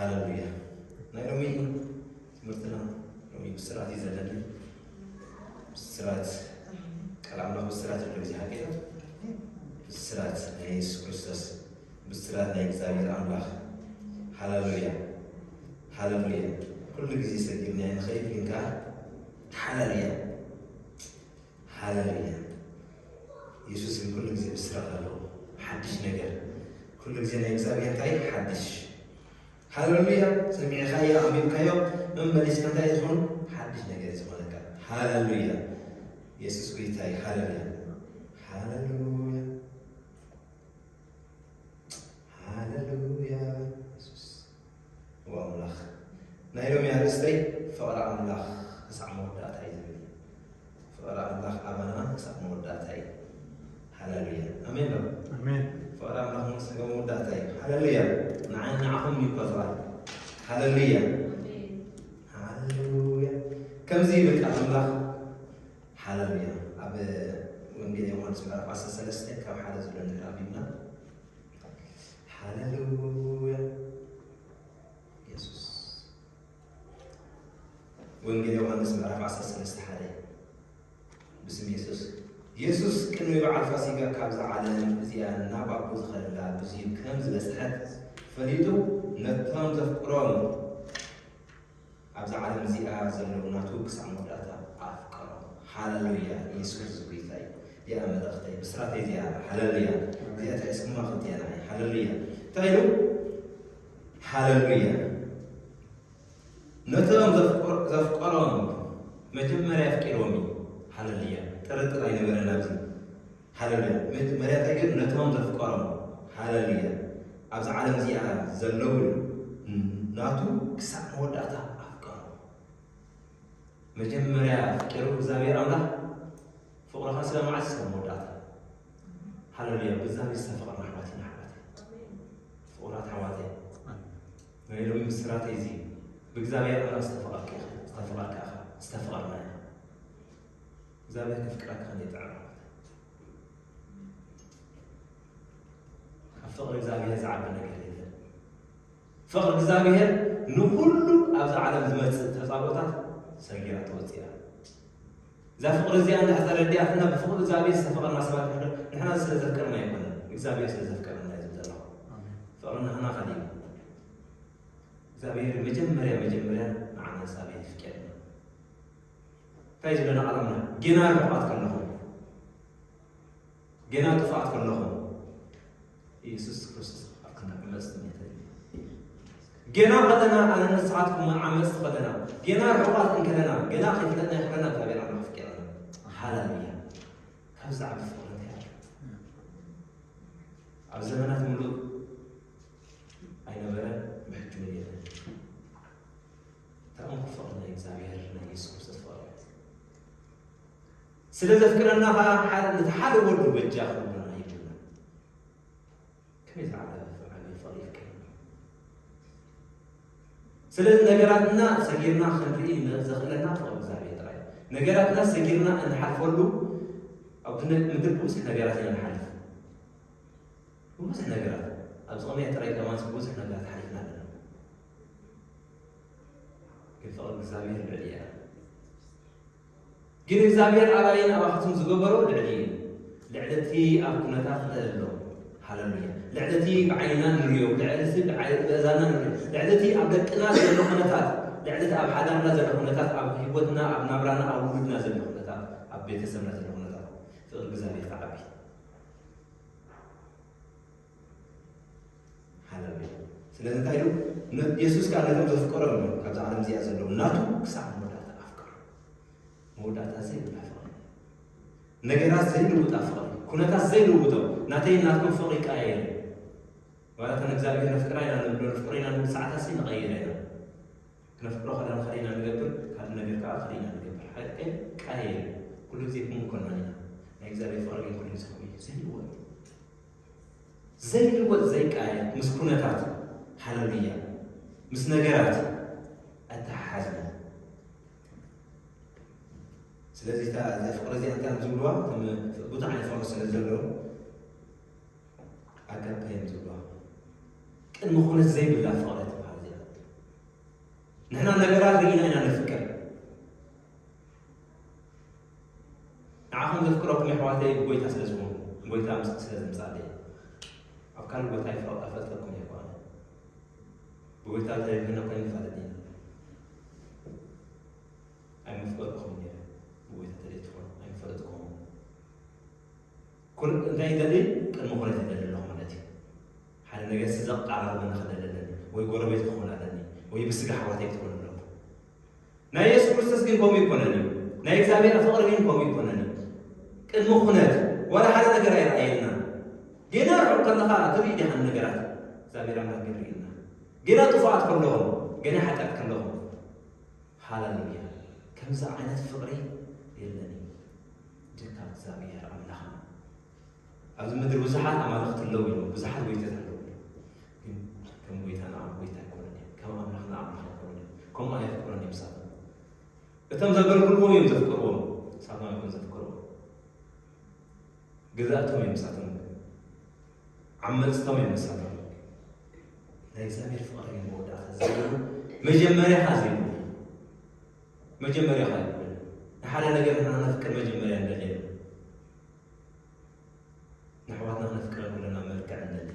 ሃለሉያ። ናይ ሎሚ ትምህርትና ሎሚ ብስራት እዩ ዘለኒ። ብስራት፣ ቃል ኣምላኽ ብስራት ኣሎ፣ እዚ ሓቂ እዩ። ብስራት ናይ የሱስ ክርስቶስ፣ ብስራት ናይ እግዚኣብሔር ኣምላኽ። ሃለሉያ፣ ሃለሉያ። ኩሉ ግዜ ሰጊድና ንኸይድ ግን ከኣ ሓላል እያ። ሃለሉያ። የሱስ ግን ኩሉ ግዜ ብስራት ኣለዎ። ሓድሽ ነገር ኩሉ ግዜ ናይ እግዚኣብሔር እንታይ ሓድሽ። ሃለሉያ። ሰሚዕኻዮ፣ ኣንቢብካዮ፣ መመሊስካ እንታይ ዝኾኑ ሓድሽ ነገር እዩ ዝኾነካ። ሃለሉያ። የሱስ ጎይታ እዩ። ሃለሉያ፣ ሃለሉያ፣ ሃለሉያ። የሱስ፣ ኦ ኣምላኽ። ናይ ሎሚ ኣርእስተይ ፍቕሪ ኣምላኽ ክሳዕ መወዳእታ እዩ ዝብል። ፍቕሪ ኣምላኽ ኣባና ክሳብ መወዳእታ እዩ። ሃለሉያ። ኣሜን ዶ? ኣሜን። ፍቕሪ ኣምላኽ ክሳብ መወዳእታ እዩ። ሃለሉያ። ንዓይ ንዓኹም እዩ እኮ ዝበሃል። ሃለሉያ። ኣሜን። ሃለሉያ። ከምዚ ይብል ቃል ኣምላኽ። ሃለሉያ። ኣብ ወንጌል ዮሃንስ ምዕራፍ ዓሰርተ ሰለስተ ካብ ሓደ ዘሎ እንድሕር ኣንቢብና። ሃለሉያ። የሱስ። ወንጌል ዮሃንስ ምዕራፍ ዓሰርተ ሰለስተ ሓደ። ብስም የሱስ። የሱስ ቅድሚ በዓል ፋሲጋ ካብዛ ዓለም እዚኣ ናብ ኣቦ ዝኸደላ ብዙይ ከም ዝበጽሐት ፈሊጡ፣ ነቶም ዘፍቅሮም፣ ኣብዛ ዓለም እዚኣ ዘለዉ ናቱ ክሳብ መወዳእታ ኣፍቀሮም። ሃለሉያ። የሱስ ክርስቶስ ጎይታ እዩ። እዚኣ መልእኽተይ፣ ብስራተይ እዚኣ። ሃለሉያ። እዚኣ ተሒዝኩማ ክልቲኣ ንዓይ። ሃለሉያ። እንታይ ኢሉ? ሃለሉያ። ነቶም ዘፍቀ-፣ ዘፍቀሮም መጀመርያ ኣፍቂሮም እዩ። ሃለሉያ። ጥርጥር ኣይነበረን ኣብዚ። ሃለሉያ። መጀመርያ እንታይ ገይሩ? ነቶም ዘፍቀሮም። ሃለሉያ። ኣብዚ ዓለም እዚኣ ዘለዉ ናቱ ክሳብ መወዳእታ ኣፍቀሮም። መጀመርያ ኣፍቂሩ እግዚኣብሔር ኣምላኽ፣ ፍቕርኻ ስለ መዓስ ስለ መወዳእታ። ሃለሉያ። ብእግዚኣብሔር ዝተፈቐርና ኣሕዋት ኢና፣ ኣሕዋት። ፍቑራት ኣሕዋተይ፣ ናይ ሎሚ ብስራተይ እዚ እዩ። ብእግዚኣብሔር ኣምላኽ ዝተፈቐርካ ኢኻ፣ ዝተፈቐርካ ኢኻ፣ ዝተፈቐርና ኢና። እግዚኣብሔር ከፍቅረካ ክንደይ ጥዑም ኣሕዋት። ካብ ፍቕሪ እግዚኣብሔር ዝዓቢ ነገር የለን። ፍቕሪ እግዚኣብሔር ንኹሉ ኣብዚ ዓለም ዝመጽእ ተጻብኦታት ሰጊራ ትወጽእ እያ። እዛ ፍቕሪ እዚኣ እንድሕር ተረዲኣትና፣ ብፍቕሪ እግዚኣብሔር ዝተፈቐርና ሰባት ንሕና፣ ንሕና ስለ ዘፍቀርና ኣይኮነን፣ እግዚኣብሔር ስለ ዘፍቀረና እዩ ዝብል ዘለኹ። ኣሜን። ፍቕሪ ንሕና ከሊኡ እግዚኣብሔር መጀመርያ፣ መጀመርያ ንዓና እግዚኣብሔር ይፍቀረና። እንታይ ዝብለና ቃል ኣምላኽ? ጌና ርሑቓት ከለኹም፣ ጌና ጥፋት ከለኹም፣ ኢየሱስ ክርስቶስ ኣብ ክንዲ ዓመጽቲ መተ። ጌና ከለና፣ ኣነ ንስኻትኩም ዓመጽቲ ከለና፣ ጌና ርሑቓት እንከለና፣ ጌና ከይፍለጥና ከለና፣ እግዚኣብሔር ኣምላኽ ኣፍቂሩና። ሃሌሉያ። ካብ ዝዓቢ ፍቕሪ እንታይ ኣሎ? ኣብ ዘመናት ምሉእ ኣይነበረን፣ ብሕጂ እውን የለን። እታ እንኮ ፍቕሪ ናይ እግዚኣብሔር ናይ የሱስ ክርስቶስ ፍቕሪ። ስለ ዘፍቅረና ኸዓ ሓደ፣ ነቲ ሓደ ወዱ በጃ ክብለና ይብለና። ከመይ ዝዓለመ ዓቢ ፍቕሪ ይፍቅረና። ስለዚ ነገራትና ሰጊርና ክንርኢ ዘኽእለና ፍቕሪ እግዚኣብሔር ጥራይ። ነገራትና ሰጊርና እንሓልፈሉ፣ ኣብዚ ምድሪ ብዙሕ ነገራት ኢና ንሓልፍ። ብዙሕ ነገራት፣ ኣብዚ ቅድሚያ ጥራይ ከማን ብዙሕ ነገራት ሓሊፍና ኣለና። ግን ፍቕሪ እግዚኣብሔር ልዕሊ እያ። ግን እግዚኣብሔር ኣባይን ኣባኽትን ዝገበሮ ልዕሊ እዩ። ልዕሊ እቲ ኣብ ኩነታት ንእሎ። ሃሌሉያ። ልዕሊ እቲ ብዓይንና ንርእዮ፣ ልዕሊ እቲ ብዓይ-፣ ብእዛንና ንርእዮ፣ ልዕሊ እቲ ኣብ ደቅና ዘሎ ኩነታት፣ ልዕሊ እቲ ኣብ ሓዳርና ዘሎ ኩነታት፣ ኣብ ህይወትና፣ ኣብ ናብራና፣ ኣብ ውሉድና ዘሎ ኩነታት፣ ኣብ ቤተሰብና ዘሎ ኩነታት፣ ፍቕሪ እግዚኣብሔር ትዓቢ። ሃሌሉያ። ስለዚ እንታይ ኢሉ? ነ-፣ የሱስ ከኣ ነቶም ዘፍቀሮም እዮም፣ ካብዛ ዓለም እዚኣ ዘለዉ፣ ናቱ ክሳብ መወዳእታ ኣፍቀሮም። መወዳእታ ዘይብላ ፍቕሪ። ነገራት ዘይልውጣ ፍቕሪ። ኩነታት ዘይልውጦ። ናተይን ናትኩም ፍቕሪ ይቀያየር እዩ። ዋላ እታ ንእግዚኣብሔር ነፍቅራ ኢና ንብሎ፣ ነፍቅሮ ኢና ንብል ሰዓታት ንቐይር ኢና። ክነፍቅሮ ከለና ካልእ ኢና ንገብር፣ ካልእ ነገር ከኣ ካልእ ኢና ንገብር። ሓቂ ቀያየር እዩ። ኩሉ ግዜ ከምኡ ኣይኮንናን ኢና። ናይ እግዚኣብሔር ፍቕሪ ግን ኩሉ ግዜ ከምኡ እዩ። ዘይልወጥ። ዘይልወጥ ዘይቀያየር ምስ ኩነታት፣ ሃሌሉያ፣ ምስ ነገራት ኣይተሓሓዝን። ስለዚ እታ፣ እዛ ፍቕሪ እዚኣ እንታይ እዮም ዝብልዋ? እቶም ብዙሕ ዓይነት ፍቕሪ ስለ ዘለዉ ኣጋፔ እዮም ዝብልዋ። ቅድሚ ኩነት ዘይብላ ፍቕሪ ትበሃል እዚኣ። ንሕና ነገራት ርኢና ኢና ነፍቅር። ንዓኹም ዘፍቅረኩም የሕዋተይ ብጎይታ ስለ ዝኾኑ፣ ጎይታ ምስ ስለ ዝምጻለይ፣ ኣብ ካልእ ቦታ ይፈ-፣ ኣይፈልጠኩም እየ እኮ ኣነ። ብጎይታ ተለይትና ኮይና ንፋለጥ ኢና። ኣይምፍቀርኩኹም ነይረ። ብጎይታ ተለይትኾኑ ኣይምፈለጥኩኹም። ኩን-፣ እንታይ ይደሊ? ቅድሚ ኩነት ይደሊ ኣለኹ ማለት እዩ። ሓደ ነገር ዘቀራርበኒ ክደሊ ኣለኒ፣ ወይ ጎረቤት ክኸውን ኣለኒ፣ ወይ ብስጋ ኣሕዋተይ ክኸውን ኣለኩ። ናይ የሱስ ክርስቶስ ግን ከምኡ ይኮነን እዩ። ናይ እግዚኣብሔር ፍቕሪ ግን ከምኡ ይኮነን እዩ። ቅድሚ ኩነት ዋላ ሓደ ነገር ኣይረኣየልናን። ጌና ርሑቕ ከለኻ ትርኢ ዲኻ ነገራት? እግዚኣብሔር ኣምላኽ ግን ርኢልና። ጌና ጥፉኣት ከለኹም፣ ጌና ሓጢኣት ከለኹም። ሃሌሉያ። ከምዚ ዓይነት ፍቕሪ የለን እዩ። ደካ እግዚኣብሔር ኣምላኽና። ኣብዚ ምድሪ ብዙሓት ኣማልኽቲ ኣለዉ እዮም፣ ብዙሓት ጎይታት ኣለዉ እዮም። ግን ከም ጎይታና ጎይታ ኣይኮነን እዮም፣ ከም ኣምላኽና ኣምላኽ ኣይኮነን እዮም። ከምኡ ኣየፍቅሮን እዮም ንሳቶም። እቶም ዘገልግልዎም እዮም ዘፍቅርዎም፣ ንሳቶም ኣይኮኑን ዘፍቅርዎም። ገዛእቶም እዮም ንሳቶም፣ ዓመጽቶም እዮም ንሳቶም። ናይ እግዚኣብሔር ፍቕሪ ግን መወዳእታ ዘይብሉ፣ መጀመርያ ኸኣ ዘይብሉ፣ መጀመርያ ኸኣ ኣይብሉን። ንሓደ ነገር ንሕና ነፍቅር መጀመርያ እንደልየሉ። ንኣሕዋትና ክነፍቅረን ከለና መልክዕ እንደሊ፣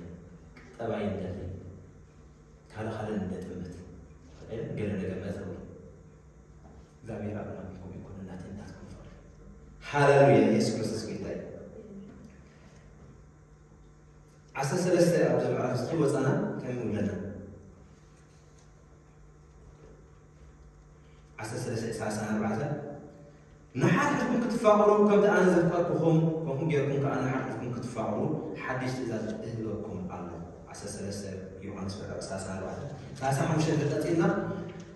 ጠባይ እንደሊ፣ ካልእ ካልእ እንደጥምት፣ ገለ ነገር ነተዊ። እግዚኣብሔር ኣምላኽ ኢልኩም ይኩን እናቴ እናትኩም ፍቕሪ። ሃሌሉያ፣ ኢየሱስ ክርስቶስ ጎይታ እዩ። ዓሰርተ ሰለስተ ኣብዚ ምዕራፍ እዚ ወፃና ከምኡ ኣለና። ዓሰርተ ሰለስተ ሰላሳ ኣርባዕተ፣ ንሓድሕድኩም ክትፋቐሩ ከምቲ ኣነ ዘፍቀርኩኹም፣ ከምኡ ጌርኩም ከኣ ንሓድሕድኩም ክትፋቐሩ ሓድሽ ትእዛዝ እህበኩም ኣለኹ። ዓሰርተ ሰለስተ ዮሃንስ ምዕራፍ ሰላሳ ኣርባዕተ፣ ሰላሳ ሓሙሽተ ቀጺልና፣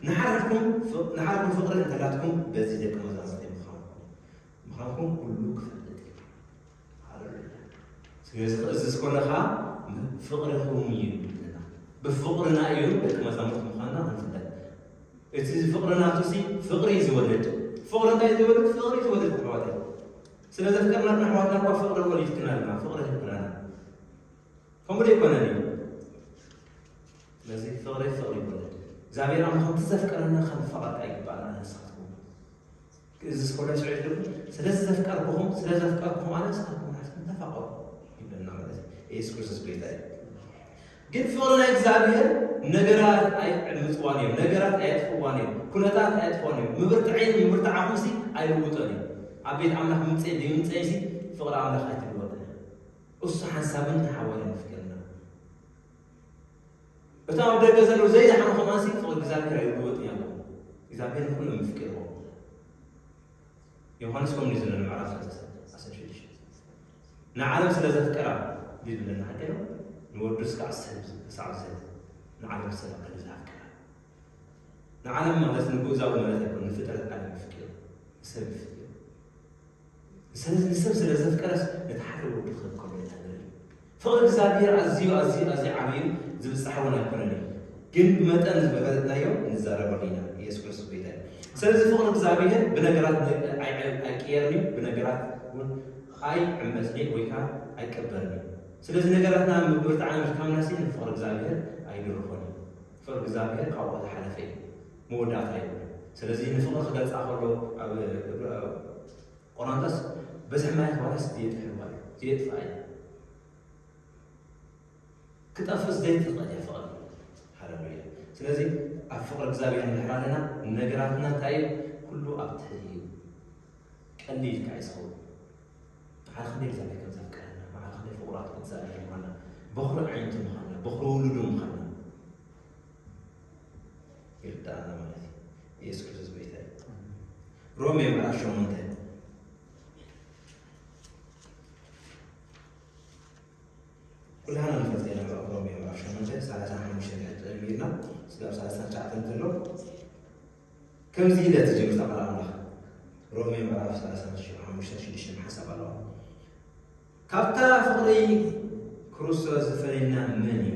ንሓድሕድኩም ፍ-፣ ንሓድሕድኩም ፍቕሪ እንተላትኩም በዚ ደቂ መዛሙርተይ ምዃንኩም፣ ምዃንኩም ኩሉ ክፈልጥ እዩ። ሃሌሉያ። ስለዚ ክእዝዝ ከሎ ኸኣ ፍቕርኹም እዩ ይብለና። ብፍቕርና እዩ ደቂ መዛሙርቱ ምዃንና ክንፍለጥ። እቲ ፍቕሪ ናቱ ሲ ፍቕሪ እዩ ዝወልድ። ፍቕሪ እንታይ እዩ ዝወልድ? ፍቕሪ እዩ ዝወልድ ኣሕዋተይ። ስለ ዘፍቀርና ግን ኣሕዋትና እኳ ፍቕሪ ወሊድክና ኣለና፣ ፍቕሪ ህብክናና። ከምኡ ዶ ኣይኮነን እዩ? ስለዚ ፍቕሪ ፍቕሪ ይወልድ። እግዚኣብሔር ኣምላኽ ከምቲ ዘፍቀረና ክንፋቐር ኣይግባእና ንስኻትኩም። ክእዝዝ ከሎ ስዑ ኢሉ፣ ስለዚ ዘፍቀርኩኹም፣ ስለ ዘፍቀርኩኹም ኣነ ንስኻትኩም ንሓድሕድኩም ተፋቐሩ ይብለና ማለት እዩ። ኢየሱስ ክርስቶስ ጎይታ እዩ። ግን ፍቕሪ ናይ እግዚኣብሔር ነገራት ኣይዕምጽዋን እዮም፣ ነገራት ኣየጥፍእዋን እዮም፣ ኩነታት ኣየጥፍኦን እዮም። ምብርትዐይን ምብርትዓኹምሲ ኣይልውጦን እዩ። ኣብ ቤት ኣምላኽ ምምጸይ ዘይምምጸይሲ ፍቕሪ ኣምላኽ ኣይትልወጥን እያ። እሱ ሓንሳብን ተሓዋልን ፍቅርና። እቶም ኣብ ደገ ዘለዉ ዘይደሓኑ ከማንሲ ፍቕሪ እግዚኣብሔር ኣይልወጥን እዮም። እግዚኣብሔር ንኹሎም ምፍቅርዎ። ዮሃንስ ከምኡ እዩ ዝብለና ምዕራፍ ሰለስተ ዓሰርተ ሽዱሽተ። ንዓለም ስለ ዘፍቀራ ድዩ ዝብለና ሓቂ ነው? ንወዱ እስካዕ ዝህብ፣ ክሳዕ ዝህብ ንዓለም ስለ ዘፍቀራ። ንዓለም ማለት ንግእዛዊ ማለት ኣይኮነን፣ ንፍጥረት ዓለም ይፍቅር፣ ንሰብ ይፍቅር። ስለዚ ንሰብ ስለ ዘፍቀረስ ነቲ ሓደ ወዱ ክህብ ከሎ ኢና ንርኢ። ፍቕሪ እግዚኣብሔር ኣዝዩ፣ ኣዝዩ፣ ኣዝዩ ዓብዩ ዝብጻሕ እውን ኣይኮነን እዩ። ግን ብመጠን ዝበለጽናዮ ንዛረበሉ ኢና። ኢየሱስ ክርስቶስ ጎይታ እዩ። ስለዚ ፍቕሪ እግዚኣብሔር ብነገራት ኣይ-፣ ኣይ-፣ ኣይቅየርን እዩ፣ ብነገራት እውን ኣይዕመጽን እዩ ወይ ከዓ ኣይቀበርን እዩ። ስለዚ ነገራትና ምብርትዓን ምድካምናሲ ንፍቕሪ እግዚኣብሔር ኣይድርኾን እዩ። ፍቕሪ እግዚኣብሔር ካብኡ ዝሓለፈ እዩ። መወዳእታ የብሉን። ስለዚ ንፍቕሪ ክገልጻ ከሎ ኣብ፣ ኣብ ቆሮንቶስ በዝሒ ማያት ዋላስ ዘየጥሕዋ እዩ፣ ዘየጥፍኣ እዩ። ክጠፍእ ዘይትኽእል እያ ፍቕሪ። ሃሌሉያ። ስለዚ ኣብ ፍቕሪ እግዚኣብሔር እንድሕር ኣለና፣ ነገራትና እንታይ እዩ? ኩሉ ኣብ ትሕቲ እዩ። ቀሊል ኢልካ እዩ ዝኸውን። መዓር ክንደይ እግዚኣብሔር ከም ዘፍቀረና፣ መዓር ክንደይ ፍቑራት እግዚኣብሔር ምዃንና፣ በኹሪ ዓይነቱ ምዃንና፣ በኹሪ ውሉዱ ምዃንና ይርድኣና ማለት እዩ። ኢየሱስ ክርስቶስ ጎይታ እዩ። ሮሜ ምዕራፍ ሸሞንተ። ኩላህና ንፈልጥ ኢና፣ ኣብ ሮሜ ምዕራፍ ሸሞንተ፣ ሰላሳ ሓሙሽተ ትሕቲ ጀሚርና፣ ስጋብ ሰላሳ ትሽዓተ ዘሎ። ከምዚ ኢለ ትጅምር እታ ቃል ኣምላኽ። ሮሜ ምዕራፍ ሰላሳ ሓሙሽተ ሽዱሽተ ሓሳብ ኣለዋ። ካብታ ፍቕሪ ክርስቶስ ዝፈለየና መን እዩ?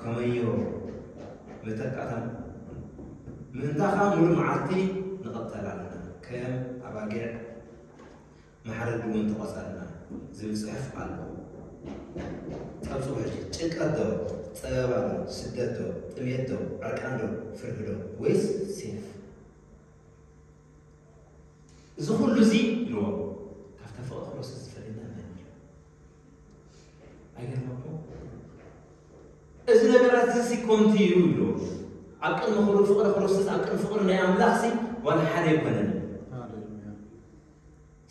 ከመዮ መተካእታ ምእንታኻ ሙሉእ መዓልቲ ንቐተል ኣለና፣ ከም ኣባጊዕ ማሕረዲ እውን ተቖጸርና ዝብል ጽሑፍ ኣሎ። ጸብጽቡ ሕጂ፣ ጭንቀት ዶ? ጸበባ ዶ፣ ስደት ዶ፣ ጥሜት ዶ፣ ዕርቃን ዶ፣ ፍርሂ ዶ፣ ወይስ ሴፍ? እዚ ኩሉ እዚ ኢልዎ፣ ካብታ ፍቕሪ ክርስቶስ ዝፈልየና መን እዩ? ኣይገርመኩም? እዚ ነገራት እዚ ከምቲ እዩ ኢልዎ። ኣብ ቅድሚ ፍቕሪ ክርስቶስ፣ ኣብ ቅድሚ ፍቕሪ ናይ ኣምላኽ ሲ ዋላ ሓደ ኣይኮነን።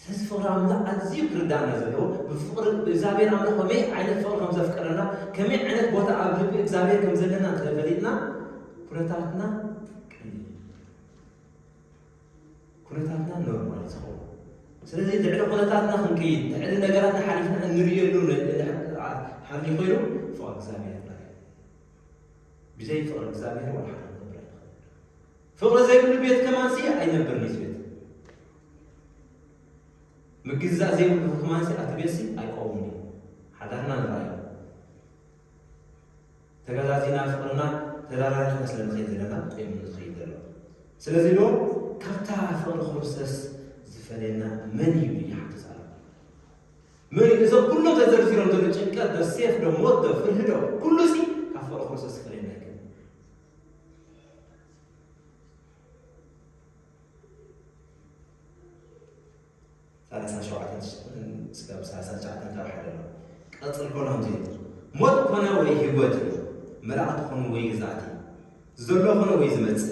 ስለዚ ፍቕሪ ኣምላኽ ኣዝዩ ክርዳእና ዘለዎ፣ ብፍቕሪ ብእግዚኣብሔር ኣምላኽ ከመይ ዓይነት ፍቕሪ ከም ዘፍቀረና፣ ከመይ ዓይነት ቦታ ኣብ ልቢ እግዚኣብሔር ከም ዘለና እንተፈሊጥና፣ ኩነታትና ቀሊል እዩ። ኩነታትና ኖርማል እዩ ዝኸውን። ስለዚ ልዕሊ ኩነታትና ክንከይድ፣ ልዕሊ ነገራትና ሓሊፍና እንርእየሉ ነ-፣ ነ-፣ ሓሊ ኮይኑ ፍቕሪ እግዚኣብሔር ጥራይ እዩ። ብዘይ ፍቕሪ እግዚኣብሔር ዋላ ሓደ ክንገብር ኣይንኽእልን። ፍቕሪ ዘይብሉ ቤት ከማንሲ ኣይነብርን እዩ ቤት። ምግዛእ ዘይብሉ ከማንሲ ኣቲ ቤትሲ ኣይቀውምን እዩ። ሓዳርና ንርኣዮ። ተገዛዚና ፍቕርና ተደራሪኽና ስለ ንኸይድ ዘለና እዩ ዝኸይድ ዘሎ። ስለዚ ዶ ካብታ ፍቕሪ ክርስቶስ ዝፈለየና መን እዩ ኢሉ ይሓትት ኣሎ። መን እዩ? እዞም ኩሎም ተዘርዚሮም ዘሎ ጭንቀት ዶ፣ ሴፍ ዶ፣ ሞት ዶ፣ ፍርሂ ዶ፣ ኩሉ ሲ ካብ ፍቕሪ ክርስቶስ ዝፈለየና ኣይኮነን። ሰላሳ ሸውዓተ እስካብ ሰላሳ ትሽዓተ ካብ ሓደ ኣሎ። ቀጽል ኮነ ከምዚ እዩ። ሞት ኮነ ወይ ህይወት እዩ። መላእኽቲ ኮኑ ወይ ግዛእቲ፣ ዘሎ ኮነ ወይ ዝመጽእ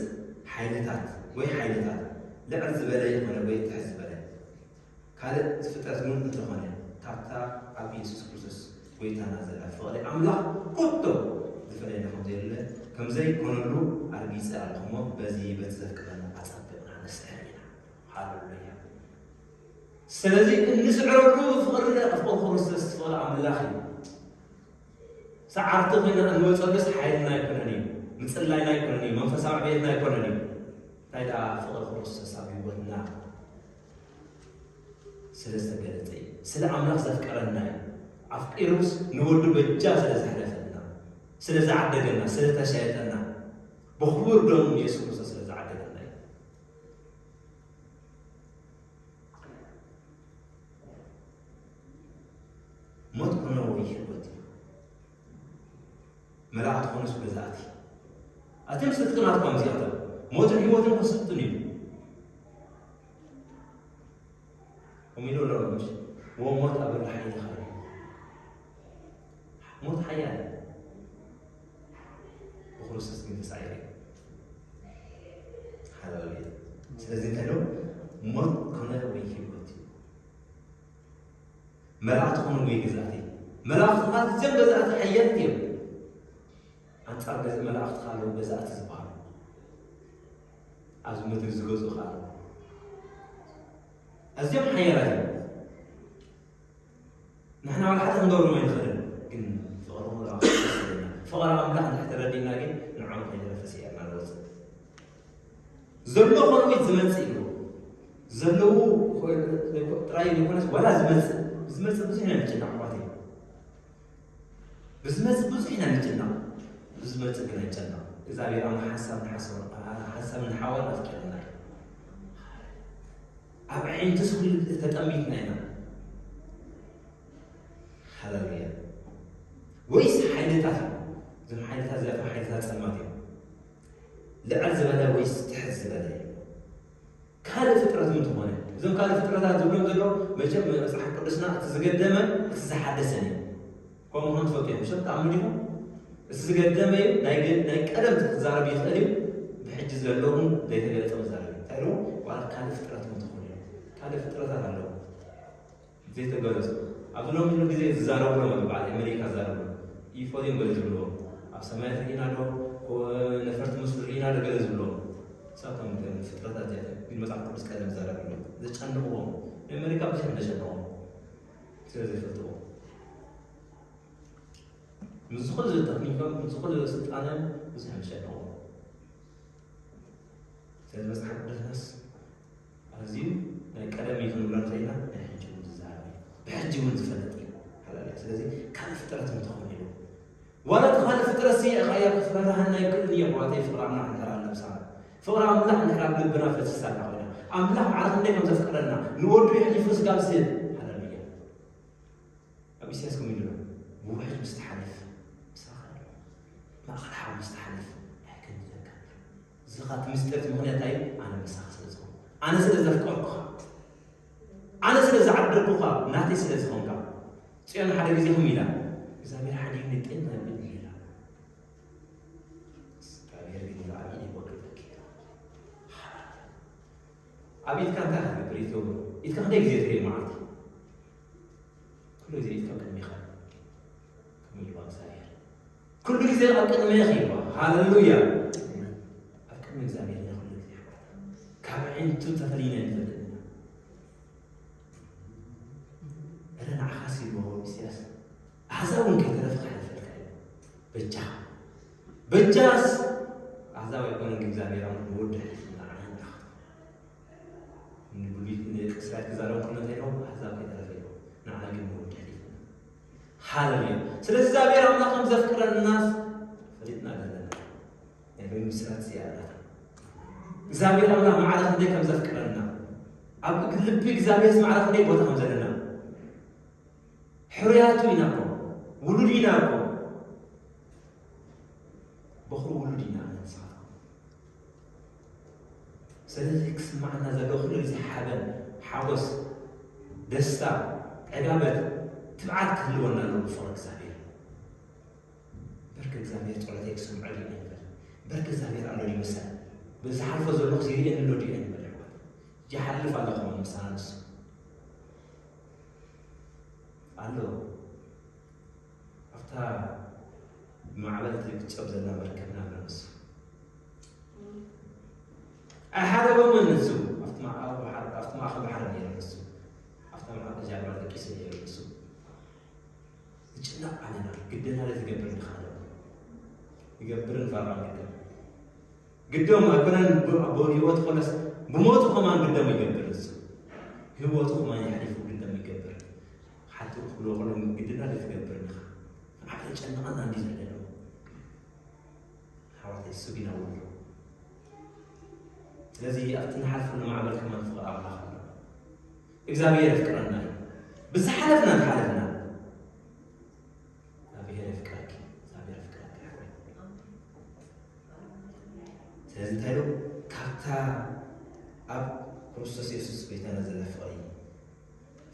ሓይልታት ወይ ሓይልታት፣ ልዕል ዝበለ ይኾነ ወይ ትሕት ዝበለ ካልእ ፍጥረት እውን እንተኾነ፣ ካብታ ኣብ ኢየሱስ ክርስቶስ ጎይታና ዘላ ፍቕሪ ኣምላኽ ኮቶ ዝፈለየና ከም ዘየለ፣ ከም ዘይኮነሉ ኣርጊጸ ኣለኹ እሞ፣ በዚ በቲ ዘፍቅረና ኣጸቢቕና ንስዕር ኢና። ሃሌሉያ። ስለዚ እንስዕረሉ ፍቕሪ፣ ፍቕሪ ክርስቶስ፣ ፍቕሪ ኣምላኽ እዩ። ሰዓርቲ ኮይና እንወፀሉስ ሓይልና ኣይኮነን እዩ፣ ምፅላይና ኣይኮነን እዩ፣ መንፈሳዊ ዕቤትና ኣይኮነን እዩ። እንታይ ደኣ ፍቕሪ ክርስቶስ ኣብ ህይወትና ስለ ዝተገለጸ እዩ። ስለ ኣምላኽ ዘፍቀረና እዩ። ኣፍቂሩስ ንወዱ በጃ ስለ ዘሕለፈልና፣ ስለ ዝዓደገና፣ ስለ ተሻየጠና፣ ብኽቡር ደሙ የሱስ ክርስቶስ ስለ ዝዓደገና እዩ። ሞት ኮነ ወይ ህይወት እዩ። መላእኽቲ ኮነስ ገዛእቲ። ኣትም ስልጥናት እኳ እዚኣቶም ሞትን ህይወትን ክስልጥኑ እዩ። ከምኡ ኢሉ ኣሎ ምሽ? "ወሞት ኣበለ ሓይልኻ እዩ?" ሞት ሓያል እዩ። ብክርስቶስ ግን ተሳዒሩ እዩ። ሃሌሉያ። ስለዚ እንታይ ኢሉ? "ሞት ኮነ ወይ ህይወት እዩ?" መላእኽቲ ኮኑ ወይ ገዛእቲ። መላእኽቲ ኣዝዮም ገዛእቲ ሓየልቲ እዮም። ኣንጻር ገዛ መላእኽቲ ከኣ ኣለዉ ገዛእቲ ዝበሃሉ። ኣብዚ ምድሪ ዝገዝኡ ከኣ ኣለዉ። ኣዝዮም ሓያላት እዮም። ንሕና ዋላ ሓደ ክንገብሮም ኣይንኽእልን። ግን ፍቕሪ ኣምላኽ፣ ፍቕሪ ኣምላኽ እንድሕር ተረዲእና ግን ንዕኦም ከይንረፍስ እያ ንወጽእ። ዘሎ ኮነ ወይ ዝመጽእ እዩ። ዘለዉ ጥራይ ዘይኮነስ ዋላ ዝመጽእ፣ ዝመጽእ ብዙሕ ኢና ንጭነቕ ኣሕዋተይ። ብዝመጽእ ብዙሕ ኢና ንጭነቕ። ብዝመጽእ ግን ኣይንጨነቕ። እግዚኣብሔር ኣምላኽ ሓንሳብ ንሓሰብ፣ ሓንሳብ ንሓዋን ኣፍቂሩና እዩ። ኣብ ኣዒንቱስ ኩሉ ተጠሚትና ኢና። ሃሌሉያ። ወይስ ሓይልታት እዩ? እዞም ሓይልታት እዚኣቶም ሓይልታት ጸልማት እዮም። ልዕል ዝበለ ወይስ ትሕት ዝበለ እዩ? ካልእ ፍጥረት እውን ተኾነ። እዞም ካልእ ፍጥረታት ዝብሎም ዘሎ መቸም መጽሓፍ ቅዱስና እቲ ዝገደመን እቲ ዝሓደሰን እዩ። ከምኡ ኾን ትፈልጡ እዮም። ምሸት ተኣምኑ ዲኹም? እቲ ዝገደመ እዩ፣ ናይ ገ-፣ ናይ ቀደም ክዛረብ ይኽእል እዩ። ብሕጂ ዘለውን ዘይተገለጸ መዛረብ እዩ። እንታይ ኢሉ? ዋላ ካልእ ፍጥረት እውን ተኾነ እዩ። ካልእ ፍጥረታት ኣለዉ። ዘይተገለጹ። ኣብዚ ሎሚ ግዜ ዝዛረብሎም ኣብ በዓል ኣሜሪካ ዝዛረብሎም። ዩፎ ድዮም ገለ ዝብልዎም። ኣብ ሰማያት ርኢና ዶ፣ ኮ-፣ ነፈርቲ መስሉ ርኢና ዶ ገለ ዝብልዎም። ንሳቶም እቶም ፍጥረታት እዚኣቶም ግን መጽሓፍ ቅዱስ ቀደም ዝዛረብሎም። ዘጨንቕዎም። ንኣሜሪካ ብዙሕ እንደጨንቕዎም። ስለ ዘይፈልጥዎ። ምስ ዝኾነ ተክኒኮም፣ ምስ ዝኾነ ስልጣኖም ብዙሕ እንደጨንቕዎም። ስለዚ መጽሓፍ ቅዱስናስ ኣዝዩ ናይ ቀደም እዩ ክንብሎ ንኽእል ኢና፣ ናይ ሕጂ እውን ዝዛረብ እዩ። ብሕጂ እውን ዝፈለጥ እዩ። ሃሌሉያ። ስለዚ ካልእ ፍጥረት እውን ተኾይኑ ኢሉ። ዋላ እቲ ካልእ ፍጥረት ሲ፣ ኣያ ክፍራህና ኣይክእልን እዩ፣ ኣሕዋተይ፣ ፍቕሪ ኣምላኽ እንድሕር ኣብ ነብስና። ፍቕሪ ኣምላኽ እንድሕር ኣብ ልብና ፈሲሳ ኣላ ኮይና። ኣምላኽ ማዕረ ክንደይ ከም ዘፍቅረና፣ ንወዱ የሕሊፉ ስጋብ ዝህብ። ሃሌሉያ። ኣብ ኢሳያስ ከምኡ ኢሉ ኣሎ፣ "ብውሕጅ ምስ ትሓልፍ ምሳኻ ኣለኹ፣ ማእኸል ሓዊ ምስ ትሓልፍ ኣይከንድለካ። እዚ ኻብ እቲ ምስጢር እቲ ምኽንያት እዩ፣ ኣነ ምሳኻ ስለ ዝኾንኩ፣ ኣነ ስለ ዘፍቀርኩኻ፣ ኣነ ስለ ዝዓደልኩኻ፣ ናተይ ስለ ዝኾንካ። ጽዮን ሓደ ግዜ ከም ኢላ፣ እግዚኣብሔር ሓዲግኒ ጤና ይብል ኢላ። እግዚኣብሔር ግን ኢላ ኣብ ኢደይ ወቂጠኪ። ኣብ ኢድካ እንታይ ክትገብር ኢትገብሮ? ኢድካ ክንደይ ግዜ ትርኢ መዓልቲ? ኩሉ ግዜ ኢድካ ቅድሜኻ ከም ኢልዋ እግዚኣብሔር። ኩሉ ግዜ ኣብ ቅድሜ ኢልዋ። ሃሌሉያ። ኣብ ቅድሚ እግዚኣብሔር ኢና ኩሉ ግዜ ኣሕዋት። ካብ ኣዒንቱ ተፈሊና ኣይንፈልጥን ኢና። እረ ንዓኻስ ኢልዎ ኢሳያስ። ኣሕዛብ እውን ከይተረፈ ክሓልፈልካ እዩ። በጃኻ። በጃስ ኣሕዛብ ኣይኮነን እግዚኣብሔር ኣምላኽ ንወዱ ኣሕሊፉ ንዓና እንዳኸቶ። ንብሉይ ንእስራኤል ክዛረቡ ከሎ እንታይ ኢሎም? ኣሕዛብ ከይተረፈ ኢሎም። ንዓና ግን ንወዱ ኣሕሊፉ። ሃሌሉያ። ስለዚ እግዚኣብሔር ኣምላኽ ከም ዘፍቅረናስ ፈሊጥና ዘለና። ናይ ሎሚ ብስራት እዚኣ ናታ። እግዚኣብሔር ኣምላኽ ማዕረ ክንደይ ከም ዘፍቅረና፣ ኣብ ልቢ እግዚኣብሔር ማዕረ ክንደይ ቦታ ከም ዘለና። ሕሩያቱ ኢና እኮ፣ ውሉድ ኢና እኮ። በኹሪ ውሉድ ኢና ንስኻትኩም። ስለዚ ክስማዓና ዘለዎ ኩሉ ግዜ ሓበን፣ ሓጎስ፣ ደስታ፣ ዕጋበት፣ ትብዓት ክህልወና ኣለዎ ብፍቕሪ እግዚኣብሔር። በርክ እግዚኣብሔር ጸሎተይ ክሰምዖ ድዩ ኣይንበል። በርክ እግዚኣብሔር ኣሎ ድዩ ምሳይ? በዚ ሓልፎ ዘለኹ ይርእየኒ ኣሎ ድዩ ኣይንበል ኣሕዋት። ይሓልፍ ኣሎ ከማን ምሳና ንሱ ኣሎ። ኣብታ ማዕበል ትግጨብ ዘላ መርከብና ኣሎ ንሱ። ኣይሓደጎምን ንሱ። ኣብቲ ማ-፣ ኣብ ባሕር፣ ኣብቲ ማእከል ባሕሪ ነይሩ ንሱ። ኣብታ ማዕበል ጃልባ ደቂሱ ነይሩ ንሱ። ዝጭነቕ ኣለና፣ ግደና ለትገብር ንኻዶ። ይገብርን ፈርዖን ግደም። ግደም ኣይኮነን ብ-፣ ብህይወት ኮነስ ብሞቱ ከማን ግደም ይገብር ንሱ። ህይወቱ ከማን የሕሊፉ ግደም ይገብር። ሓንቲ ክብሎ ከሎ ግድና ለትገብር ንኻ። ኣብ ተጨነቐና እንዲ ዘለና። ኣሕዋተይ፣ እሱ ግን ኣውሎ። ስለዚ ኣብቲ ንሓልፈሉ ማዕበል ከማን ፍቕሪ ኣምላኽ ኣሎ። እግዚኣብሔር የፍቅረና እዩ። ብዝሓለፍና እንተሓለፍና፣ እግዚኣብሔር የፍቅረኪ፣ እግዚኣብሔር የፍቅረካ ይሕወይ። ስለዚ እንታይ ኢሉ? ካብታ ኣብ ክርስቶስ የሱስ ጎይታና ዘላ ፍቕሪ፣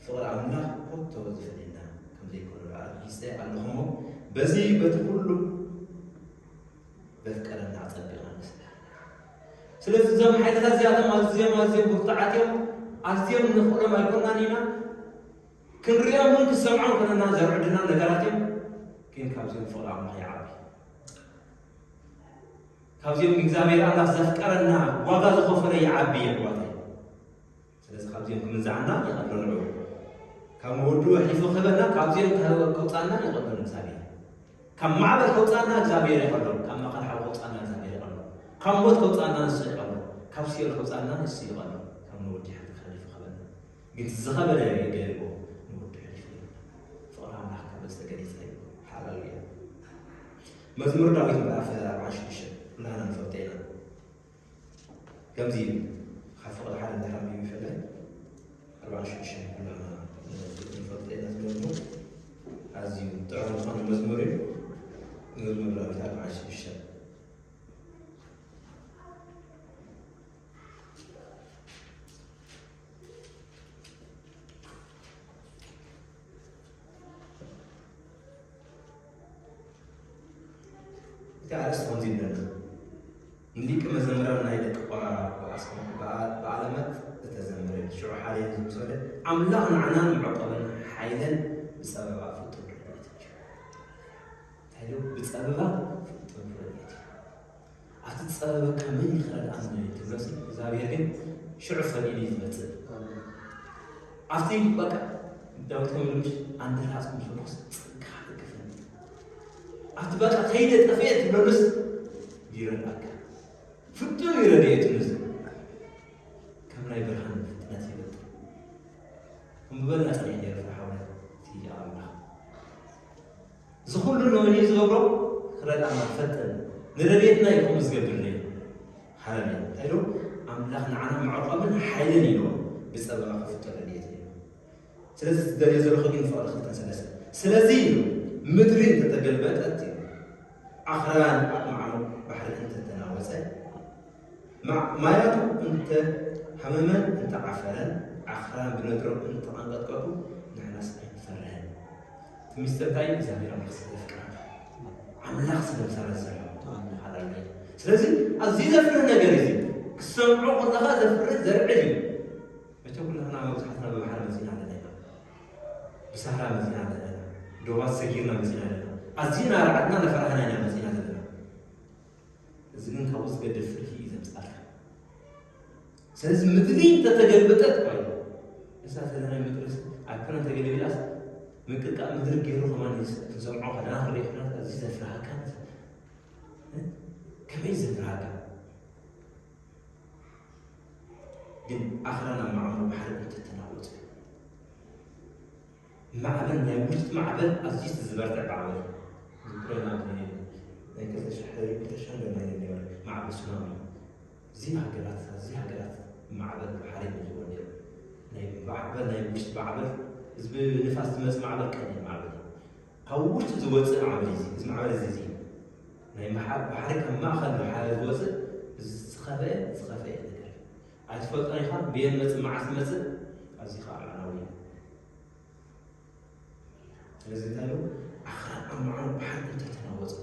ፍቕሪ ኣምላኽ ኮቶ ዝፈልየና ከም ዘይኮነ ኣርጊጸ ኣለኹ እሞ፣ በዚ በቲ ኩሉ ዘፍቀረና ኣጸቢቕና ንስለ። ስለዚ እዞም ሓይልታት እዚኣቶም ኣዝዮም፣ ኣዝዮም ብርቱዓት እዮም። ኣዝዮም ንኽእሎም ኣይኮናን ኢና። ክንሪኦም እውን ክሰምዖም ኮነና ዘርዕድና ነገራት እዮም። ግን ካብዚኦም ፍቕሪ ኣምላኽ ይዓቢ። ካብዚኦም እግዚኣብሔር ኣምላኽ ዘፍቀረና ዋጋ ዝኸፈለ ይዓቢ የሕዋተይ። ስለዚ ካብዚኦም ክምንዝዓና ይቐሎ ንዑ። ካብ መወድኡ ኣሕሊፉ ክህበና፣ ካብዚኦም ከውፃና ይቐሎ እግዚኣብሔር። ካብ ማዕበል ከውፃና እግዚኣብሔር ይቐሎ። ካብ ማእኸል ሓዊ ከውፃና እግዚኣብሔር ይቐሎ። ካብ ሞት ከውፃና ንሱ ይቐሎ። ካብ ሲኦል ከውፃና ንሱ ይቐሎ። ካብ መወዲ ሓንቲ ከሕሊፉ ክህበና። ግን ዝኸበደ ገይርዎ ንወዱ ኣሕሊፉ ይህበና። ፍቕሪ ኣምላኽ ካብ ዝተገለጸ እዩ። ሃሌሉያ። መዝሙር ዳዊት ምዕራፍ ኣርባዓን ሽዱሽተን ኩላና ንፈልጦ ኢና። ከምዚ ይብል፣ ካብ ፍቕሪ ሓደ እንድሕር ኣንቢቡ ይፍለይ፣ ኣርባዓን ሽዱሽተ ኩላና ንፈልጦ ኢና። መዝሙር ኣዝዩ ጥዑም ዝኾነ መዝሙር እዩ። መዝሙር ዳዊት ኣርባዓን ሽዱሽተ። እቲ ኣርእስቲ ከምዚ ይብለና፣ ንሊቀ መዘምራን ናይ ደቂ ቆራ ብኣስማት በኣ-፣ በኣለመት እተዘመረ፣ ሽዑ ሓደ ዝምሰለ፣ ኣምላኽ ንዓናን መዕቆብን ሓይልን ብጸበባ ፍጡር ረድኤት እዩ። እንታይ ኢሉ? ብጸበባ ፍጡር ረድኤት እዩ። ኣብቲ ዝጸበበካ መን እዩ ክረድኣኒ ትብሎሲ፣ እግዚኣብሔር ግን ሽዑ ፈሊሉ እዩ ዝመጽእ። ኣብቲ በቃ ዳዊት ከም ኢሉ፣ "ኣንተ ተሓጽኩ ምስ በልኩስ ጽድቅኻ ደግፈኒ." ኣብቲ በቃ ከይደ ጠፍኤ ትብለሉስ ይረድኣካ። ፍጹም እዩ ረድኤቱ ንሱ። ከም ናይ ብርሃን ፍጥነት ይበልጥ። ከም ዝበልና ጸኒሕ ነይሩ ፍረ ሓውና እቲ ኣምላኽ። እዚ ኩሉ ንመን እዩ ዝገብሮ? ክረድኣና ክፈጥን። ንረድኤትና እዩ ከምኡ ዝገብር ነይሩ። ሃሌሉያ። እንታይ ኢሉ? ኣምላኽ ንዓና መዕቆብን ሓይልን ኢልዎ። ብጸበባ ክፍቶ ረድኤት እዩ። ስለዚ ዝደልዮ ዘለኹ ግን ፍቕሪ ክልተን ሰለስተን። ስለዚ ኢሉ ምድሪ እንተተገልበጠት እዩ። ኣኽራን ኣብ ማዕሙቕ ባሕሪ እንተተናወጸ፣ ማ-፣ ማያቱ እንተ ሃመመን እንተ ዓፈረን፣ ኣኽራን ብነድሮም እንተ ኣንቀጥቀጡ፣ ንሕናስ ኣይንፈርህን። እቲ ሚስጥር እንታይ እዩ? እግዚኣብሔር ኣምላኽ ስለ ዘፍቅረና። ኣምላኽ ስለ ዝሰረዘና። ኣሜን። ሃሌሉያ። ስለዚ ኣብዚ ዘፍርህ ነገር እዚ ክትሰምዖ ከለኻ ዘፍርህ ዘርዕድ እዩ። መቸም ኩላትና መብዛሕትና ብባሕሪ መጺና ኣለና ኢና። ብሳህራ መጺና ኣለና ኢና። ዶባት ሰጊርና መጺና ኣለና። ኣዚና ርዓድና ነፈራህና ኢና መጺና ዘለና። እዚ ግን ካብኡ ዝገድፍ ፍርሂ እዩ ዘምጽኣልካ። ስለዚ ምድሪ እንተተገልበጠት እኳ እዩ። እዛ ዘለና ምድርስ ኣይኮነን ተገልቢጣስ ምንቅጥቃጥ ምድሪ ገይሩ ከማን ክንሰምዖ ከለና ክንሪኦ ከለና ኣዝዩ ዘፍርሃካ። እ? ከመይ ዘፍርሃካ? ግን ኣኽራን ኣብ ማዕሙቕ ባሕሪ እንተተናወጹ፣ ማዕበል፣ ናይ ውሽጢ ማዕበል ኣዝዩ እቲ ዝበርትዕ ማዕበል እዩ። ዝክሮ ናብ ናይ ክልተ ሽሕ፣ ክልተ ሽሕን ገለ ናይ ነይሩ ማዕበል ሱናሚ። እዚ ሃገራት፣ እዚ ሃገራት ማዕበል ባሕሪ ይብልዎ ነይሩ። ናይ ማዕበል፣ ናይ ውሽጢ ማዕበል፣ እዚ ብንፋስ ዝመጽእ ማዕበል ቀሊል ማዕበል እዩ። ካብ ውሽጢ ዝወጽእ ማዕበል እዩ እዚ። እዚ ማዕበል እዚ፣ እዚ ናይ መሓ-፣ ባሕሪ ካብ ማእከል ባሕሪ ዝወጽእ፣ እዚ ዝኸፍአ፣ ዝኸፍአ ነገር እዩ። ኣይትፈልጦን ኢኻ፣ ብየን መጽእ፣ መዓስ መጽእ፣ ኣብዚ ኸዓ ኣዕናዊ እዩ። ስለዚ እንታይ ኢሉ? ኣኽራን ኣብ ማዕሙቕ ባሕሪ እንተተናወጹ፣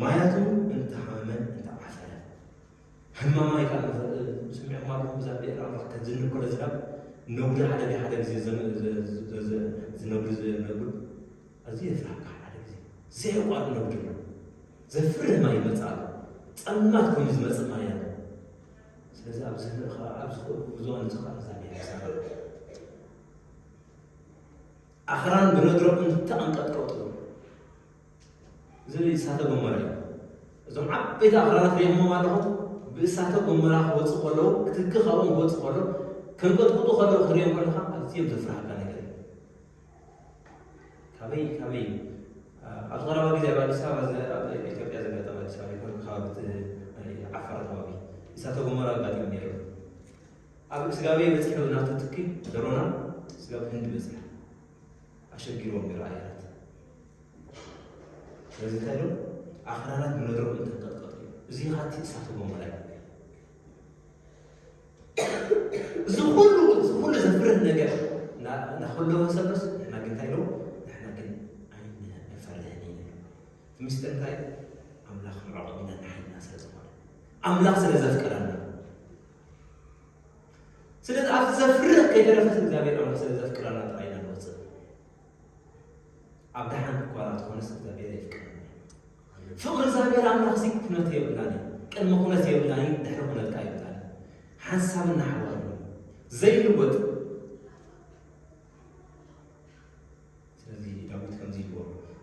ማያቱ እንተሃመመን እንተዓፈረን፣ ህማም ማይ ካብ ስምዒኹም ኣለኹም፣ ብዛ ብኤር ኣምላኽ ከም ዝንከሎ ዝናብ፣ ነጉዲ ሓደ ግዜ፣ ሓደ ግዜ ዘን-፣ ዘ-፣ ዘ-፣ ዘ-፣ ዝነጉድ፣ ዝነጉድ፣ ኣዝዩ የፍርሃካ ሓደ ግዜ። ዘየቋርጥ ነጉዲ ኣሎ። ዘፍርህ ማይ ይመጽእ ኣሎ። ጸልማት ኮይኑ ዝመጽእ ማይ ኣሎ። ስለዚ ኣብዚ ንኻ-፣ ኣብዚ ጉዞ ንዝኻ እግዚኣብሔር ይዛረብ። ኣኽራን ብነድሮም እንተኣንቀጥቀጡ፣ እዚ እሳተ ጎመራ እዩ። እዞም ዓበይቲ ኣኽራናት ሪእኹሞም ኣለኹም? ብእሳተ ጎመራ ክወፁ ከለዉ፣ ክትኪ ካብኦም ክወፁ ከለዉ፣ ከንቀጥቅጡ ከለዉ ክትሪኦም ከለኻ ኣዝዮም ዘፍርሃካ ነገር እዩ። ካበይ፣ ካበይ? አ-፣ ኣብዚ ቀረባ ግዜ ኣብ ኣዲስ ኣበባ ዘ-፣ ኣብ ኢትዮጵያ ዘጋጠመ፣ ኣዲስ ኣበባ ይኹን ከባቢ እቲ ናይ ዓፋር ከባቢ እሳተ ጎመራ ኣጋጢሙ ነይሩ። ኣብ ስጋቤ በፂሑ ናቱ ትኪ ድሮና ስጋብ ህንዲ በፂሑ። ኣሸጊርዎም ነይሩ ኣየራት። ስለዚ እንታይ ኢሎም? ኣኽራናት ብነድሮም እንተንቀጥቀጡ እዩ። እዚ ኻቲ እሳተ ጎመራ እዩ። እዚ ኩሉ፣ እዚ ኩሉ ዘፍርህ ነገር እና-፣ እናኸለወ ሰሎስ፣ ንሕና ግን እንታይ ኢሎም? ንሕና ግን ኣይን-፣ ኣይንፈርህን ኢና። እቲ ምስጢር እንታይ? ኣምላኽ መዕቆቢና ንሓይልና ስለ ዝኾነ። ኣምላኽ ስለ ዘፍቀረና። ስለዚ ኣብቲ ዘፍርህ ከይተረፈስ እግዚኣብሔር ኣምላኽ ስለ ዘፍቅረና ጥራይ ኢና ንወፅእ። ኣብ ደሓን እኳ እንተኾነስ እግዚኣብሔር የፍቅረና እዩ። ፍቕሪ እግዚኣብሔር ኣምላኽ እዚ ኩነት የብላን እዩ። ቅድሚ ኩነት የብላን እዩ፣ ድሕሪ ኩነት ከኣ የብላን እዩ። ሓንሳብን ንሓዋሩን እዩ። ዘይልወጥ። ስለዚ ዳዊት ከምዚ ኢልዎ፣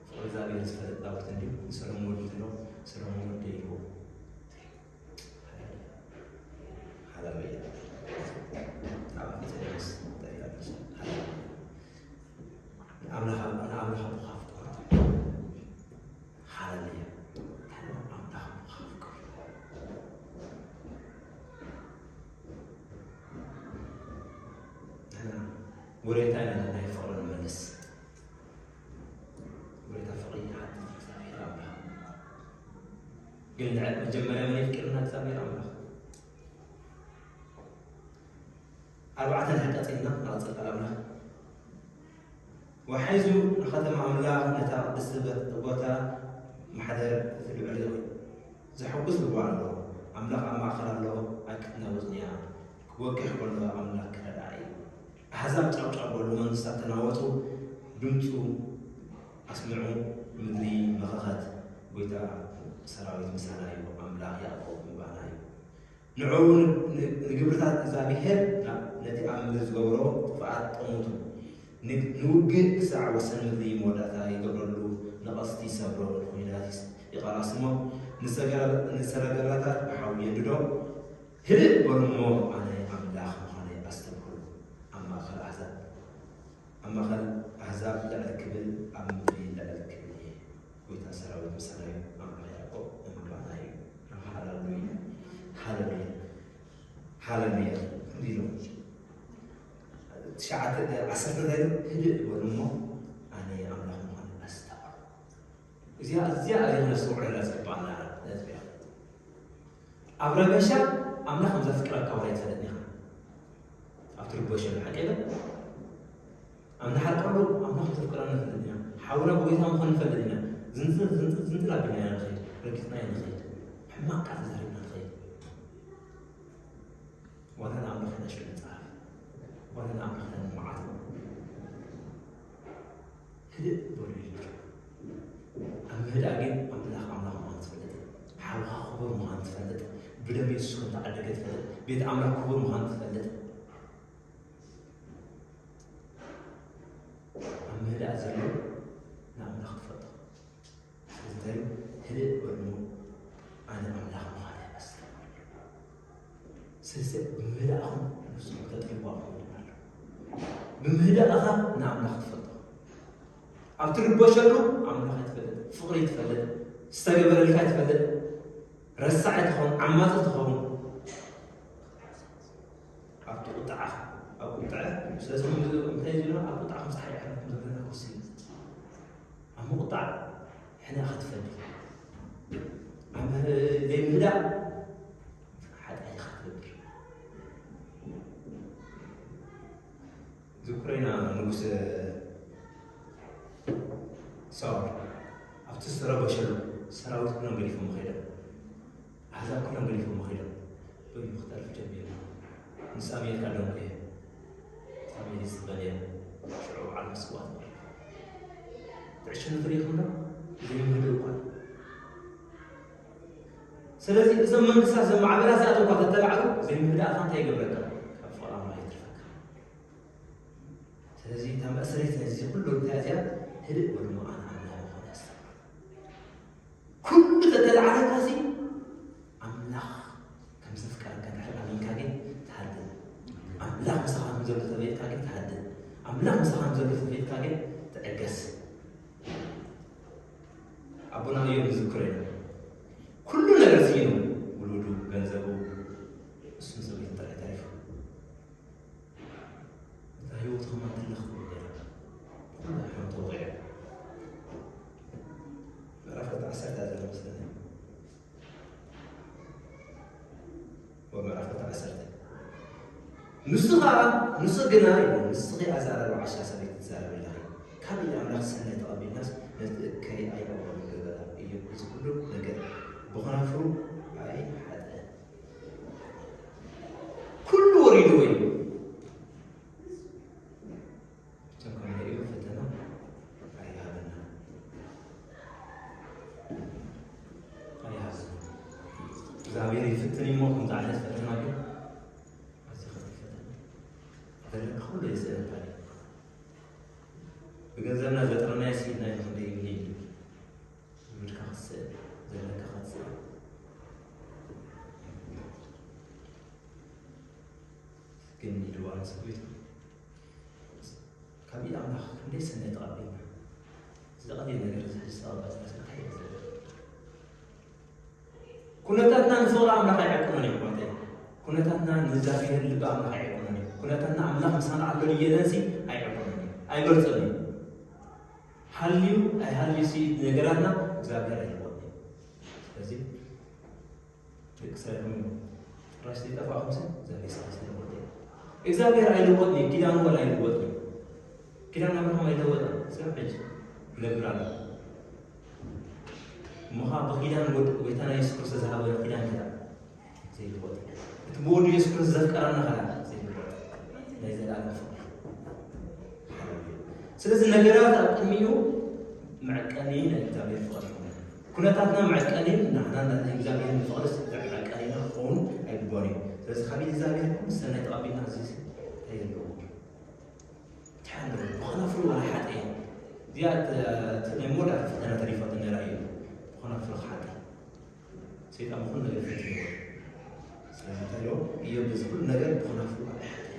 ፍቕሪ እግዚኣብሔር ዝፈልጥ ዳዊት እንድዩ ንሰሎሞን ወዱ እንተሎ፣ ሰሎሞን ወደይ ኢልዎ። ሃሌሉያ። ኣብ ኣፍልጦ ዮሃንስ እንታይ ይላል? ሃሌሉያ። ንኣምላኽ፣ ንኣምላኽ ኣቦኻ ኣፍቅሮ። ሃሌሉያ። ኣምላኽ ኣቦኻ ኣፍቅሮ። ንሕና ጎረቤታ ኢና ናይ ፍቕሪ ንመልስ። ጎረቤታ ፍቕሪ ይሓትት እግዚኣብሔር ኣምላኽ። ግን ንዕ-፣ መጀመርያ መን የፍቅረና? እግዚኣብሔር ኣምላኽ። ኣርባዕተ እንድሕር ቀጺልና ንቐጽል ቃል ኣምላኽ። ወሓይዙ ንኸተማ ኣምላኽ ነታ ቅድስቲ በት-፣ ቦታ ማሕደር እቲ ልዑል ይኹን። ዘሐጉስ ልቢ ኣለዎ። ኣምላኽ ኣብ ማእከል ኣሎ፣ ኣይክትናወጽን እያ። ክወግሕ ከሎ ኣምላኽ ክረድኣ እዩ። ኣሕዛብ ጫውጫው በሉ፣ መንግስታት ተናወጹ፣ ድምጹ ኣስምዑ፣ ምድሪ መኸኸት። ጎይታ ሰራዊት ምሳና እዩ፣ ኣምላኽ ያዕቆብ ምባና እዩ። ንዕኡ ን-፣ ን-፣ ንግብርታት እግዚኣብሄር፣ ና-፣ ነቲ ኣብ ምድሪ ዝገብሮ ጥፍኣት ጠሙቱ። ን-፣ ንውግእ ክሳዕ ወሰን ምድሪ መወዳእታ ይገብረሉ፣ ንቐስቲ ይሰብሮ፣ ንኲናት ይስ-፣ ይቐላስሞ፣ ንሰገረ-፣ ንሰረገላታት ብሓዊ የንድዶ። ህድእ በሉ እሞ ኣነ ኣምላኽ ምዃነይ ኣስተብህሉ። ኣብ ማእከል ኣሕዛብ፣ ኣብ ማእከል ኣሕዛብ ልዕል ክብል፣ ኣብ ምድሪ ልዕል ክብል እየ። ጎይታ ሰራዊት ምሳና እዩ፣ ኣምላኽ ያዕቆብ ምባና እዩ። ሃሌሉያ፣ ሃሌሉያ፣ ሃሌሉያ። እንዲህ ነው። ትሽዓተ፣ ዓሰርተ እንታይ ነው? ህድእ በሉ እሞ ኣነ ኣምላኽ ምዃነይ ኣስተብህሉ። እዚኣ ኣዝያ ክነስተውዕለላ ዝግባኣና ነጥቢ እያ። ኣብ ረበሻ ኣምላኽ ከም ዘፍቅረካ ዋላ ኣይትፈልጥን ኢኻ። ኣብ ትርበሸሉ ሓቂ ዶ? ኣብ ንሓርቀሉ ኣምላኽ ከም ዘፍቅረና ንፈልጥ ኢና። ሓውና ብጎይታ ምዃኑ ንፈልጥ ኢና። ዝንጥል ዝንጥል ዝንጥል ኣቢልና ኢና ንኸይድ። ረጊጽና ኢና ንኸይድ። ሕማቕ ቃል ተዛሪብና ንኸይድ። ዋላ ንኣምላኽ ኢና ሽዑ ንጻረፍ። ዋላ ንኣምላኽ ኢና ንመዓት። ህድእ በሉ ኢሉ። ኣብ ምህዳእ ግን ኣምላኽ ኣምላኽ ምዃኑ ትፈልጥ። ሓውኻ ክቡር ምዃኑ ትፈልጥ። ብደም የሱስ ከም ተዓደገ ትፈልጥ። ቤት ኣምላኽ ክቡር ምዃኑ ትፈልጥ። ኣብ ምህዳእ ዘሎ ንኣምላኽ ትፈልጦ። ስለዚ እንታይ ኢሉ? ህድእ በሉ እሞ ኣነ ኣምላኽ ምዃነይ ኣስተብህሉ። ስለዚ ብምህዳእኹም ነብስኹም ተጥልይዋ ኢኹም ይብል ኣሎ። ብምህዳእኻ ንኣምላኽ ትፈልጦ። ኣብ ትርበሸሉ ኣምላኽ ኣይትፈልጥ፣ ፍቕሪ ኣይትፈልጥ፣ ዝተገበረልካ ኣይትፈልጥ፣ ረሳዕ ትኸውን፣ ዓማጺ ትኸውን። ኣብቲ ቁጥዓኻ፣ ኣብ ቁጥዐ፣ ስለዚ እንታይ ዝብሎ፣ ኣብ ቁጥዓ ከም ፀሓይ ዓርብ ከም ዘለና ክወስን እዩ። ኣብ ምቁጣዕ ሕነ ክትፈዲ፣ ኣብ ዘይምህዳእ ሓጢኣት ኢኻ ትገብር። ዝኩረና ንጉስ ሳኦል ኣብቲ ዝተረበሸሉ ሰራዊት ኩሎም ገዲፎም ከይዶም፣ ኣህዛብ ኩሎም ገዲፎም ከይዶም፣ በይኑ ክተርፍ ጀሚሩ። ንሳሙኤል ካደንኩ እየ። ሳሙኤል ይጽበል እየ። ሽዑ በዓል መስዋእቲ ትዕሽኑ ትርኢ ኢኹም ዶ? ዘይምህድእ እኳ። ስለዚ እዞም መንግስታት እዞም ማዕበላት እዚኣቶም እኳ ተተላዕሉ ዘይምህዳእካ እንታይ ይገብረካ? ካብ ፍቕሪ ኣምላኽ የትርፈካ። ስለዚ እታ መእሰሪት ናይዚ ኩሉ እንታይ እዚኣ? ህድእ በሉ እሞ ኣነ ኣምላኽ ምዃነይ ኣስተብህሉ። ኩሉ ተተላዕለካ ሲ ኣምላኽ ከም ዘፍቀረካ እንድሕር ኣሚንካ ግን ትሃድእ። ኣምላኽ ምሳኻ ከም ዘሎ ተፈሊጥካ ግን ትሃድእ። ኣምላኽ ምሳኻ ከም ዘሎ ተፈሊጥካ ግን ትዕገስ። ኣቦና እዮም ዝዝክሮ እዮም። ኩሉ ነገር ስኢኑ፣ ውሉዱ፣ ገንዘቡ፣ እሱን ሰበይቱ ጥራይ ተሪፉ። እታ ህይወቱ ከማን ትለኽ ትብል ነይራ። ብኹሉ ሕማም ተወቒዑ። ምዕራፍ ክልተ ዓሰርተ እያ ዘላ መስለኒ። ወይ ምዕራፍ ክልተ ዓሰርተ። ንሱ ኸኣ፣ ንሱ ግና ኢሉ፣ ንስኺ ኣዛራርባ ዓሻ ሰበይቲ ትዛረቢ ኣለኺ። ካብ ኢድ ኣምላኽ ሰናይ ተቐቢልናስ ነቲ እከይ ኣይንቕበሎን ገበራ። ኢዮብ እዚ ኩሉ ነገር ብኸናፍሩ ኣይሓጥእን። ኩሉ ወሪድዎ እዩ። እቶም ከማይ ኢሉ ፈተና ኣይሃበና። ኣይሃበና። እግዚኣብሔር ይፍትን እሞ ከምዚ ዓይነት ፈተና ግን ኣዝዩ ከቢድ ፈተና። ዘለካ ኩሉ የስእነካ እዩ። ብገንዘብና ዘጥረናዮ ስኢንና ኢና ክንደይ ይብኒ እዩ። ዝብልካ ክትስእል፣ ዘለካ ክትስእል። ግን ኢልዋ ንሰበይቱ፣ ካብ ኢድ ኣምላኽ ክንደይ ሰናይ ተቐቢልና። እዚ ቀሊል ነገር እዚ ሕጂ ዝተቐበልና ሰብ እንታይ እዩ ዝብል? ኩነታትና ንፍቕሪ ኣምላኽ ኣይዕቅኖን እዩ ማለት እዩ። ኩነታትና ንእግዚኣብሔር ልቢ ኣምላኽ ኣይዕቅኖን እዩ። ኩነታትና ኣምላኽ ምሳና ኣሎ ድየለንሲ ኣይዕቅኖን እዩ። ኣይገልጾን እዩ። ሃልዩ ኣይሃልዩ ሲ ነገራትና እግዚኣብሔር ኣይልወጥን እዩ። ስለዚ ደቂ ሰለሙን ጥራሽ ዘይጠፋእኹም ስም እግዚኣብሔር ስም ስለወጥ እዩ። እግዚኣብሔር ኣይልወጥን እዩ። ኪዳኑ ወላ ኣይልወጥን እዩ። ኪዳን ኣብርሃም ኣይለወጠን። ስጋብ ሕጂ ይነብር ኣሎ። እሞ ኸዓ ብኪዳን ወድ-፣ ጎይታና የሱስ ክርስቶስ ዝሃበ ኪዳን ኪዳን ዘይልወጥ። እቲ ብወዱ የሱስ ክርስቶስ ዘፍቀረና ኸዓ ዘይልወጥ። ናይ ዘላለም ፍቕሪ። ስለዚ ነገራት ኣብ ቅድሚኡ መዐቀኒ ናይ እግዚኣብሔር ፍቕሪ ይኹን። ኩነታትና መዐቀኒ፣ ንሕና ናይ እግዚኣብሔር ፍቕሪ መዐቀኒና ክኸውን ኣይግባእን እዩ። ስለዚ ካብ እግዚኣብሔር ኩሉ ሰናይ ተቐቢልና እዚ እንታይ ዘለዎ? ብኸናፍሩ ዋላ ሓጢ። እዚኣ እቲ፣ እቲ ናይ መወዳእታ ፈተና ተሪፋቶ ነይራ እዩ። ብኸናፍሩ ሓጢ። ሰይጣን ብኹሉ ነገር ፈቲንዎ። ስለዚ እንታይ ኢሉ? ኢዮብ በዚ ኩሉ ነገር ብኸናፍሩ ዋላ ሓጢ።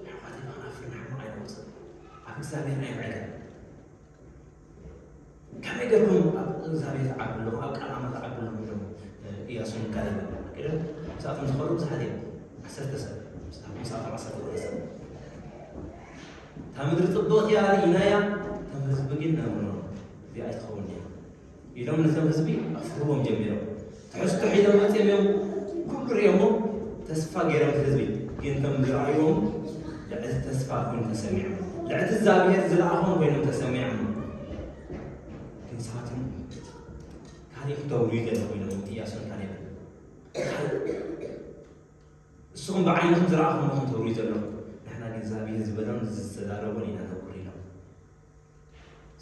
ኣሕዋተይ፣ ብኸናፍርና ሕማቕ ኣይንወፅእ። ኣብ እግዚኣብሔር ኣይምዕገን። ከመይ ገርኩም ኣብ እግዚኣብሔር ትዓብዱ ኣለኹም፣ ኣብ ቃል ኣምላኽ ትዓብዱ ኣለኹም ኢሎም፣ እ፣ ኢያሱን ካሌብን። ኢሎም ምስኣቶም ዝኸዱ ብዙሓት እዮም። ዓሰርተ ሰብ። ምስኣቶም፣ ምስኣቶም ዓሰርተ ክልተ ሰብ። እታ ምድሪ ጽብቕቲ እያ፣ ርኢናያ፣ እቶም ህዝቢ ግን ነውኖ። እዚኣ ኣይትኸውን እያ። ኢሎም ነቶም ህዝቢ ኣፍርዎም ጀሚሮም። ትሕዝቶ ሒዞም መፅኦም እዮም። ኩሉ ሪኦሞ ተስፋ ገይሮም እቲ ህዝቢ። ግን ከም ዝረኣይዎም ልዕሊ ተስፋ ኮይኑ ተሰሚዖም። ልዕሊ እግዚኣብሔር ዝለኣኾም ኮይኖም ተሰሚዖም። ግን ንሳቶም ካሊእ ክተውሩ እዩ ዘለኹ ኢሎም ኢያሱን ካሌብን። እስኹም ብዓይንኹም ዝረኣኹም ኢኹም ተውሩ ዘለኹም። ንሕና ግን እግዚኣብሔር ዝበሎን ዝተዛረቦን ኢና ነውር ኢሎም።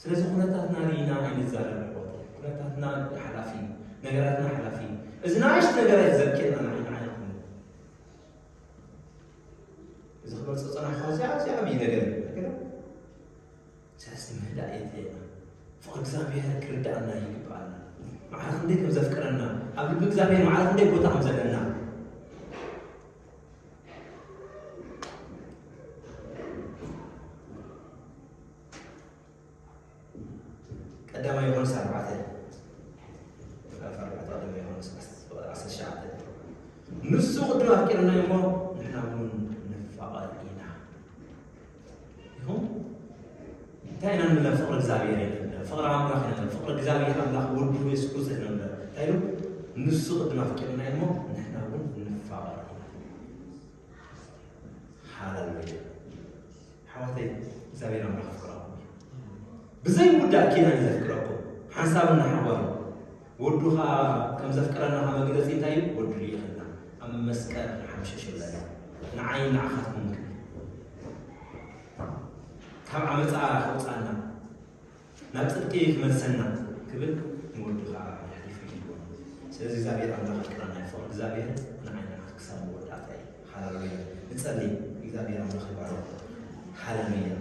ስለዚ ኩነታትና ርኢና ኣይንዛረብ ኣሕዋት። ኩነታትና ሓላፊ እዩ። ነገራትና ሓላፊ እዩ። እዚ ንእሽቶ ነገር ኣይዘብኬና ንዓይ ንዓይ ይኹን። እዚ ክገልጾ ጸናሕኩ እዚኣ እዚኣ ዓብዪ ነገር እዩ። ነገር ስለዚ ምህዳእ የድልየና። ፍቕሪ እግዚኣብሔር ክርዳእና ይግብኣና። ማዕረ ክንደይ ከም ዘፍቅረና፣ ኣብ ልቢ እግዚኣብሔር ማዕረ ክንደይ ቦታ ከም ዘለና። ቀዳማይ ዮሃንስ ኣርባዕተ፣ ምዕራፍ ኣርባዕተ ቀዳማይ ዮሃንስ ዓሰርተ ትሽዓተ፣ ንሱ ቅድም ኣፍቂርና እሞ ንሕና እውን ንፋቐር ኢና። ይኹን እንታይ ኢና ንብለ? ፍቕሪ እግዚኣብሔር ኢና ንብለ። ፍቕሪ ኣምላኽ ኢና ንብለ። ፍቕሪ እግዚኣብሔር ኣምላኽ ወዱ የሱስ ክርስቶስ ኢና ንብለ። እንታይ ኢሉ? ንሱ ቅድም ኣፍቂርና እሞ ንሕና እውን ንፋቐር ኢና። ሃሌሉያ። ኣሕዋተይ፣ እግዚኣብሔር ኣምላኽ ፍቕራኹም እዩ። ብዘይ ምውዳእ ኪዳን እዩ ዘፍቅረኩም። ሓንሳብ እናሓወረ ወዱ ኸዓ ከም ዘፍቅረና ኸዓ መግለጺ እንታይ እዩ? ወዱ ልኢኽና ኣብ መስቀል ሓምሸሸለና። ንዓይ ንዓኻትኩም ክብል ካብ ዓመፃ ከውፃና ናብ ጽድቂ ክመልሰና ክብል ንወዱ ኸዓ ኣሕሊፉ ይህቦ። ስለዚ እግዚኣብሔር ኣምላኽ ይፍቅረና እዩ። ፍቕሪ እግዚኣብሔር ንዓይ ንዓኻ ክሳብ መወዳእታ እዩ። ሃሌሉያ። ንጸሊ። እግዚኣብሔር ኣምላኽ ይባረኽ። ሃሌሉያ።